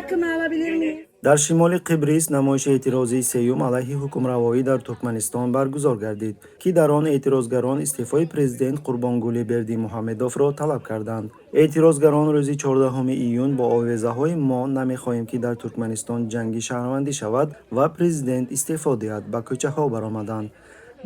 Hakkımı alabilir miyim? Дар шимоли Қибрис намоиши эътирозии сеюм алайҳи ҳукмравоӣ дар Туркманистон баргузор гардид, ки дар он эътирозгарон истеъфои президент Қурбонгулӣ Бердимуҳаммедовро талаб карданд. Эътирозгарон рӯзи 14 июн бо овезаҳои «Мо намехоҳем, ки дар Туркманистон ҷанги шаҳрвандӣ шавад» ва «Президент истеъфо диҳад» ба кӯчаҳо баромаданд.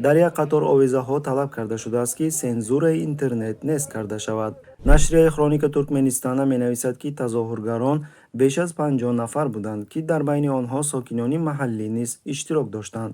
Дар як қатор овезаҳо талаб карда шудааст, ки сензураи интернет нест карда шавад. Нашрияи «Хроника Туркменистана» менависад, ки тазоҳургарон беш аз 50 нафар буданд, ки дар байни онҳо сокинони маҳаллӣ низ иштирок доштанд.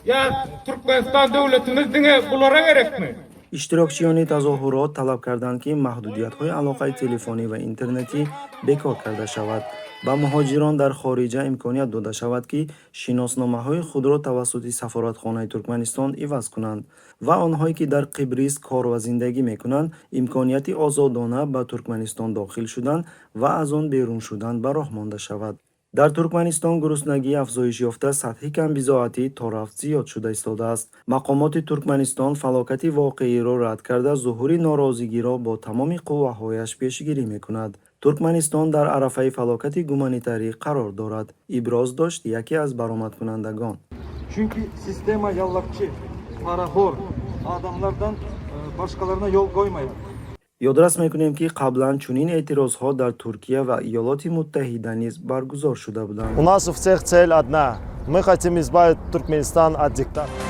Ýa Türkmenistan döwletimiz diňe bulara gerekmi? Иштирокчиёни тазоҳурот талаб карданд, ки маҳдудиятҳои алоқаи телефонӣ ва интернетӣ бекор карда шавад, ба муҳоҷирон дар хориҷа имконият дода шавад, ки шиносномаҳои худро тавассути сафоратхонаи Туркманистон иваз кунанд, ва онҳое, ки дар Қибрис кор ва зиндагӣ мекунанд, имконияти озодона ба Туркманистон дохил шудан ва аз он берун шудан ба роҳ монда шавад. Дар Туркманистон гуруснагӣ афзоиш ёфта, сатҳи камбизоатӣ торафт зиёд шуда истодааст. Мақомоти Туркманистон фалокати воқеиро рад карда, зуҳури норозигиро бо тамоми қувваҳояш пешгирӣ мекунад. Туркманистон дар арафаи фалокати гуманитарӣ қарор дорад, иброз дошт яке аз баромадкунандагон. Çünkü sistema yallakçı, parahor adamlardan başkalarına yol koymayar. Ёдрас мекунем, ки қаблан чунин эътирозҳо дар Туркия ва Иёлоти Муттаҳида низ баргузор шуда буданд. У нас у всех цель одна. Мы хотим избавить Туркменистан от диктатора.